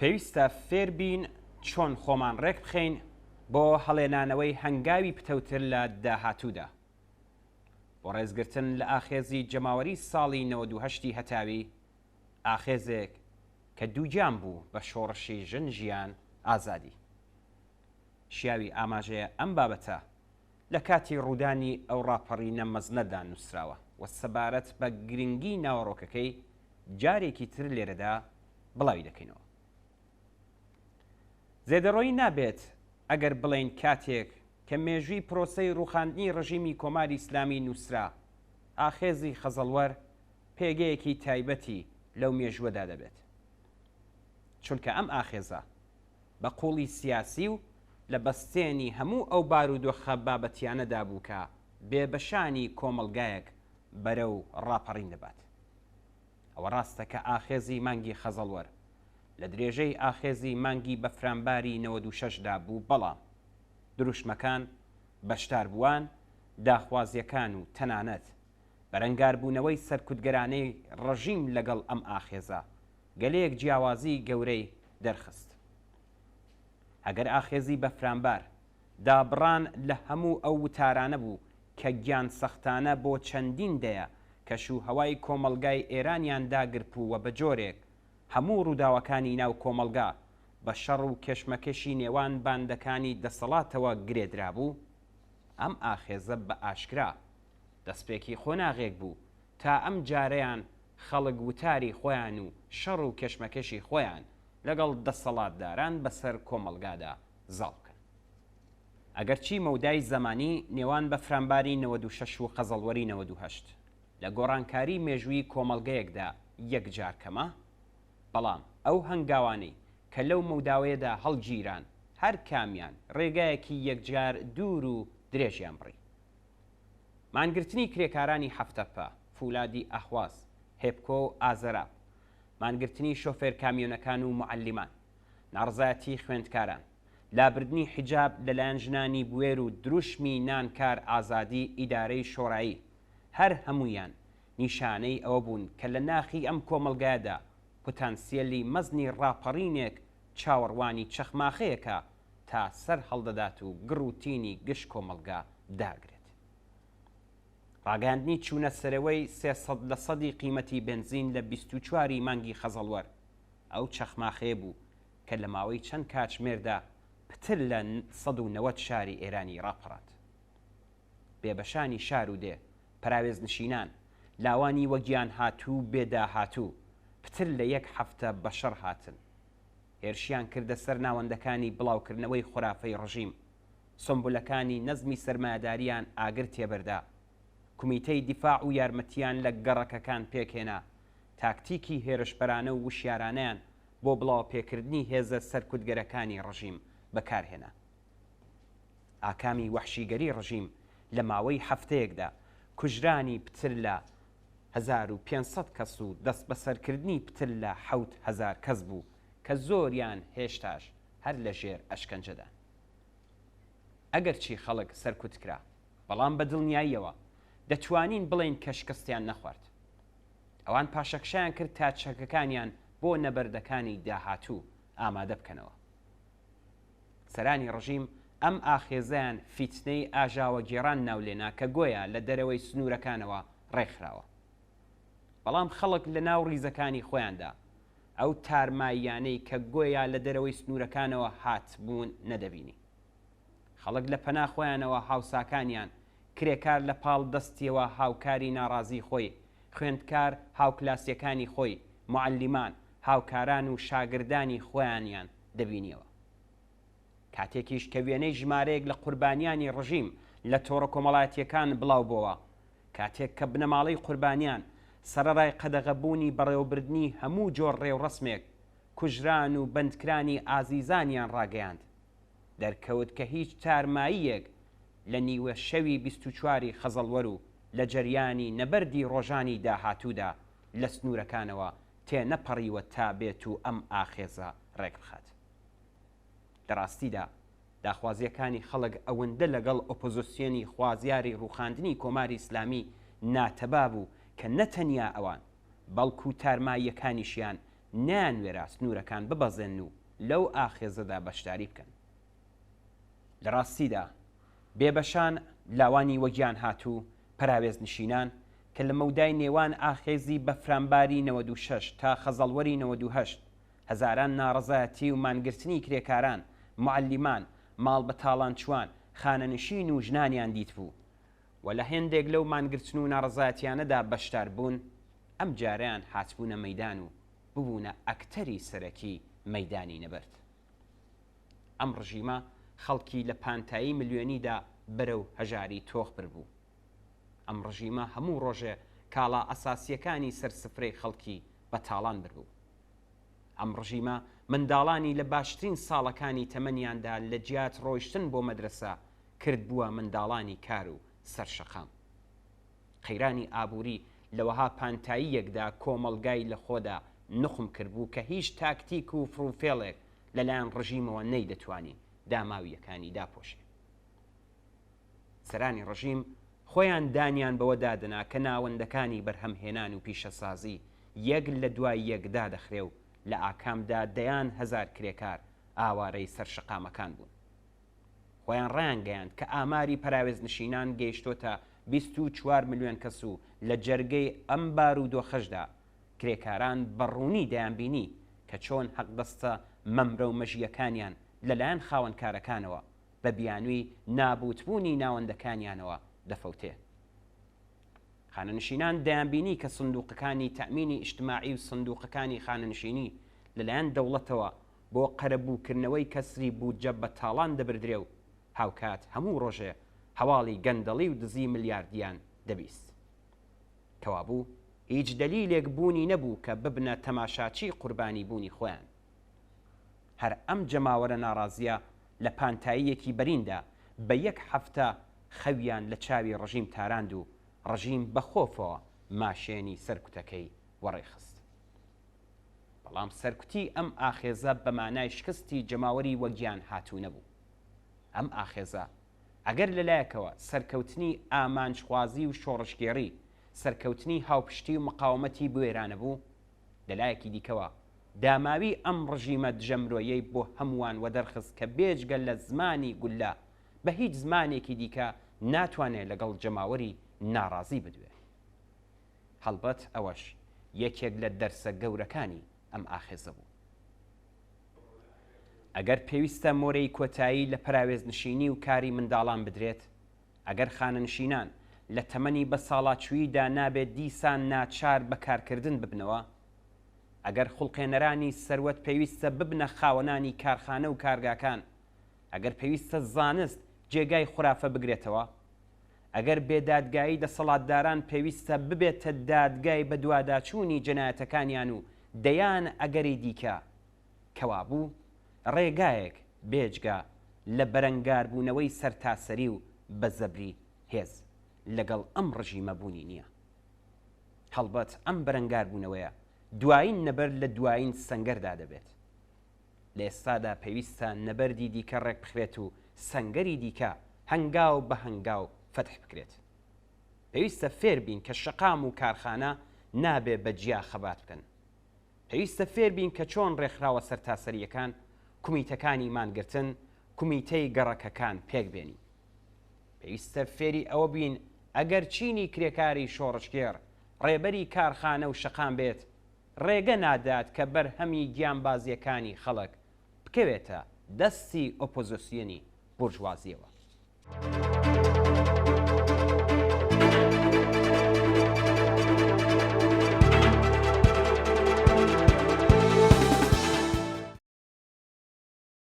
پێویستە فێر بین چۆن خۆمان ڕێک بخەین بۆ هەڵێنانەوەی هەنگاوی پتەوتر لە داهاتوودا. بۆ ڕێزگرتن لە ئاخێزی جەماوەری ساڵی 98 ی هەتاوی، ئاخێزێک کە دووگیان بوو بە شۆڕشی ژن ژیان ئازادی. شیاوی ئاماژەیە ئەم بابەتە لە کاتی ڕوودانی ئەو ڕاپەڕینە مەزنەدا نووسراوە و سەبارەت بە گرنگی ناوەڕۆکەکەی جارێکی تر لێرەدا بڵاوی دەکەینەوە. زێدەڕۆیی نابێت ئەگەر بڵێین کاتێک کە مێژووی پرۆسەی ڕووخاندنی ڕژیمی کۆماری ئیسلامی نووسرا، ئاخێزی خەزەڵوەر پێگەیەکی تایبەتی لەو مێژووەدا دەبێت. چونکە ئەم ئاخێزە بە قووڵی سیاسی و لە بەستێنی هەموو ئەو بارودۆخە بابەتیانەدا بوو کە بێبەشانی کۆمەڵگایەک بەرەو ڕاپەڕین دەبات. ئەوە ڕاستە کە ئاخێزی مانگی خەزەڵوەر لە درێژەی ئاخێزی مانگی بەفرانباری 96 دا بوو بەڵام دروشمەکان، بەشداربووان، داخوازییەکان و تەنانەت بەرەنگاربوونەوەی سەرکوتگەرانەی ڕژیم لەگەڵ ئەم ئاخێزە گەلێک جیاوازیی گەورەی دەرخست. ئەگەر ئاخێزی بەفرانبار، دابڕان لە هەموو ئەو وتارانە بوو کە گیانسەختانە بۆ چەندین دەیە کەش و هەوای کۆمەڵگای ئێرانیان داگرپوو و بە جۆرێک هەموو ڕووداوەکانی ناو کۆمەڵگا بە شەڕ و کێشمەکێشی نێوان باندەکانی دەسەڵاتەوە گرێ درابوو، ئەم ئاخێزە بە ئاشکرا دەسپێکی قۆناغێک بوو تا ئەم جارەیان خەڵک وتاری خۆیان و شەڕ و کێشمەکێشی خۆیان لەگەڵ دەسەڵاتداران بەسەر کۆمەڵگادا زاڵ بکەن. ئەگەرچی مەودای زەمانی نێوان بەفرانباری 96 و خەزەڵوەری 98 لە گۆڕانکاری مێژوویی کۆمەڵگەیەکدا یەکجار کەمە، بەڵام ئەو هەنگاوانەی کە لەو مەوداوەیەدا هەڵگیران هەر کامیان ڕێگایەکی یەکجار دوور و درێژیان بڕی. مانگرتنی کرێکارانی هەفتەپە، فولادی ئەهواز، هێپکۆ و ئازەراب، مانگرتنی شۆفێر کامیۆنەکان و موعەلیمان، ناڕەزایەتی خوێندکاران، لابردنی حیجاب لەلایەن ژنانی بوێر و دروشمی نان کار ئازادی ئیدارەی شۆرایی، هەر هەموویان نیشانەی ئەوە بوون کە لە ناخی ئەم کۆمەڵگایەدا پتانسیەلی مەزنی ڕاپەڕینێک چاوەڕوانی چەخماخەیەکە تا سەر هەڵدەدات و گڕ و تینی گشت کۆمەڵگا داگرێت. ڕاگەیاندنی چوونە سەرەوەی 300 لە سەدی قیمەتی بێنزین لە 24 ی مانگی خەزەڵوەر ئەو چەخماخەیە بوو کە لە ماوەی چەند کاتژمێردا پتر لە 190 شاری ئێرانی ڕاپەڕاند. بێبەشانی شار و دێ، پەراوێزنشینان، لاوانی وەگیانهاتوو و بێ داهاتوو، پتر لە یەک هەفتە بەشەڕ هاتن. هێرشیان کردە سەر ناوەندەکانی بڵاوکردنەوەی خورافەی ڕژیم، سۆمبولەکانی نەزمی سەرمایەدارییان ئاگر تێبەردا، کومیتەی دیفاع و یارمەتییان لە گەڕەکەکان پێکهێنا، تاکتیکی هێرشبەرانە و وشیارانەیان بۆ بڵاوەپێکردنی هێزە سەرکوتگەرەکانی ڕژیم بەکارهێنا. ئاکامی وەحشیگەری ڕژیم لە ماوەی هەفتەیەکدا کوژرانی پتر لە 1500 کەس و دەستبەسەرکردنی پتر لە 7000 کەس بوو کە زۆریان هێشتاش هەر لە ژێر ئەشکەنجەدان. ئەگەرچی خەڵک سەرکوت کرا، بەڵام بە دڵنیاییەوە دەتوانین بڵێین کە شکستیان نەخوارد. ئەوان پاشەکشەیان کرد تا چەکەکانیان بۆ نەبەردەکانی داهاتوو ئامادە بکەنەوە. سەرانی ڕژیم ئەم ئاخێزەیان فیتنەی ئاژاوەگێڕان ناولێنا کە گۆیا لە دەرەوەی سنوورەکانەوە ڕێکخراوە. بەڵام خەڵک لە ناو ڕیزەکانی خۆیاندا ئەو تارماییانەی کە گۆیا لە دەرەوەی سنوورەکانەوە هاتبوون نەدەبینی. خەڵک لە پەنا خۆیانەوە هاوساکانیان، کرێکار لە پاڵ دەستیەوە هاوکاری ناڕازیی خۆی، خوێندکار هاوکلاسییەکانی خۆی، موعەلیمان، هاوکاران و شاگردانی خۆیانیان دەبینیەوە. کاتێکیش کە وێنەی ژمارەیەک لە قوربانیانی ڕژیم لە تۆڕە کۆمەڵایەتییەکان بڵاو بۆوە، کاتێک کە بنەماڵەی قوربانیان سەرەڕای قەدەغەبوونی بەڕێوەبردنی هەموو جۆر ڕێوڕەسمێک، کوژران و بەندکرانی ئازیزانیان ڕاگەیاند، دەرکەوت کە هیچ تارماییەک لە نیوە شەوی 24 ی خەزەڵوەر و لە جەریانی نەبەردی ڕۆژانی داهاتوودا لە سنوورەکانەوە تێنەپەڕیوە تا بێت و ئەم ئاخێزە ڕێکبخات. لە ڕاستیدا داخوازییەکانی خەڵک ئەوەندە لەگەڵ ئۆپۆزۆسیۆنی خوازیاری ڕووخاندنی کۆماری ئیسلامی ناتەبا بوو کە نە تەنیا ئەوان بەڵکوو تارماییەکانیشیان نەیانوێرا سنوورەکان ببەزێنن و لەو ئاخێزەدا بەشداری بکەن. لە ڕاستیدا بێبەشان، لاوانی وەگیانهاتوو، پەراوێزنشینان، کە لە مەودای نێوان ئاخێزی بەفرانباری 96 تا خەزەڵوەری 98، هەزاران ناڕەزایەتی و مانگرتنی کرێکاران، موعەلیمان، ماڵبەتاڵانچووان، خانەنشین و ژنانیان دیتبوو و لە هێندێک لەو مانگرتن و ناڕەزایەتییانەدا بەشدار بوون، ئەم جارەیان هاتبوونە مەیدان و ببوونە ئەکتەری سەرەکی مەیدانی نەبەرد. ئەم ڕژیمە خەڵکی لە پانتایی ملیۆنیدا بەرەو هەژاری تۆخ بربوو. ئەم ڕژیمە هەموو ڕۆژێ کاڵا ئەساسییەکانی سەر سفرەی خەڵکی بە تاڵان بربوو. ئەم ڕژیمە منداڵانی لە باشترین ساڵەکانی تەمەنیاندا لە جیات ڕۆیشتن بۆ مەدرەسە کردبووە منداڵانی کار و سەر شەقام. قەیرانی ئابووری لە وەها پانتاییەکدا کۆمەڵگای لە خۆدا نوقم کردبوو کە هیچ تاکتیک و فڕوفێڵێک لە لایەن ڕژیمەوە نەیدەتوانی داماوییەکانی داپۆشێ. سەرانی ڕژیم خۆیان دانیان بەوە دادەنا کە ناوەندەکانی بەرهەمهێنان و پیشەسازی یەک لە دوای یەک دادەخرێ و لە ئاکامدا دەیان هەزار کرێکار ئاوارەی سەر شەقامەکان بوون. خۆیان ڕایانگەیاند کە ئاماری پەراوێزنشینان گەیشتۆتە 24 ملیۆن کەس و لە جەرگەی ئەم بارودۆخەشدا کرێکاران بە ڕوونی دەیانبینی کە چۆن حەقدەستە مەمرە و مەژییەکانیان لەلایەن خاوەنکارەکانەوە بە بیانووی نابووتبوونی ناوەندەکانیانەوە دەفەوتێ. خانەنشینان دەیانبینی کە سندووقەکانی تەئمینی ئیجتماعی و سندووقەکانی خانەنشینی لەلایەن دەوڵەتەوە بۆ قەرەبووکردنەوەی کەسری بودجە بە تاڵان دەبردرێ و هاوکات هەموو ڕۆژێ هەواڵی گەندەڵی و دزی ملیاردییان دەبیست. کەوابوو هیچ دەلیلێک بوونی نەبوو کە ببنە تەماشاچی قوربانی بوونی خۆیان. هەر ئەم جەماوەرە ناڕازییە لە پانتاییەکی بەریندا بە یەک هەفتە خەویان لە چاوی ڕژیم تاراند و ڕژیم بە خۆفەوە ماشێنی سەرکوتەکەی وەڕێ خست. بەڵام سەرکوتی ئەم ئاخێزە بە مانای شکستی جەماوەری وەگیان هاتوو نەبوو. ئەم ئاخێزە ئەگەر لە لایەکەوە سەرکەوتنی ئامانجخوازی و شۆڕشگێڕی، سەرکەوتنی هاوپشتی و مقاومەتی بوێرانە بوو، لە لایەکی دیکەوە داماوی ئەم ڕژیمە دژە مرۆیەی بۆ هەمووان وەدەرخست کە بێجگە لە زمانی گوللە بە هیچ زمانێکی دیکە ناتوانێ لەگەڵ جەماوەری ناڕازی بدوێ. هەڵبەت ئەوەش یەکێک لە دەرسە گەورەکانی ئەم ئاخێزە بوو. ئەگەر پێویستە مۆرەی کۆتایی لە پەراوێزنشینی و کاری منداڵان بدرێت، ئەگەر خانەنشینان لە تەمەنی بەساڵاچووییدا نابێت دیسان ناچار بە کارکردن ببنەوە، ئەگەر خوڵقێنەرانی سەروەت پێویستە ببنە خاوەنانی کارخانە و کارگاکان، ئەگەر پێویستە زانست جێگای خورافە بگرێتەوە، ئەگەر بێدادگایی دەسەڵاتداران پێویستە ببێتە دادگای بەدواداچوونی جەنایەتەکانیان و دەیان ئەگەری دیکە، کەوابوو ڕێگایەک بێجگە لە بەرەنگاربوونەوەی سەرتاسەری و بە زەبری هێز لەگەڵ ئەم ڕژیمە بوونی نییە. هەڵبەت ئەم بەرەنگاربوونەوەیە دوایین نەبەرد لە دوایین سەنگەردا دەبێت. لە ئێستادا پێویستە نەبەردی دیکە ڕێکبخرێت و سەنگەری دیکە هەنگاو بە هەنگاو فەتح بکرێت. پێویستە فێر بین کە شەقام و کارخانە نابێ بە جیا خەبات بکەن. پێویستە فێر بین کە چۆن ڕێکخراوە سەرتاسەرییەکان، کومیتەکانی مانگرتن، کومیتەی گەڕەکەکان پێک بێنین. پێویستە فێری ئەوە بین ئەگەر چینی کرێکاری شۆڕشگێڕ ڕێبەری کارخانە و شەقام بێت، ڕێگە نادات کە بەرهەمی گیانبازییەکانی خەڵک بکەوێتە دەستی ئۆپۆزۆسیۆنی بورژوازییەوە.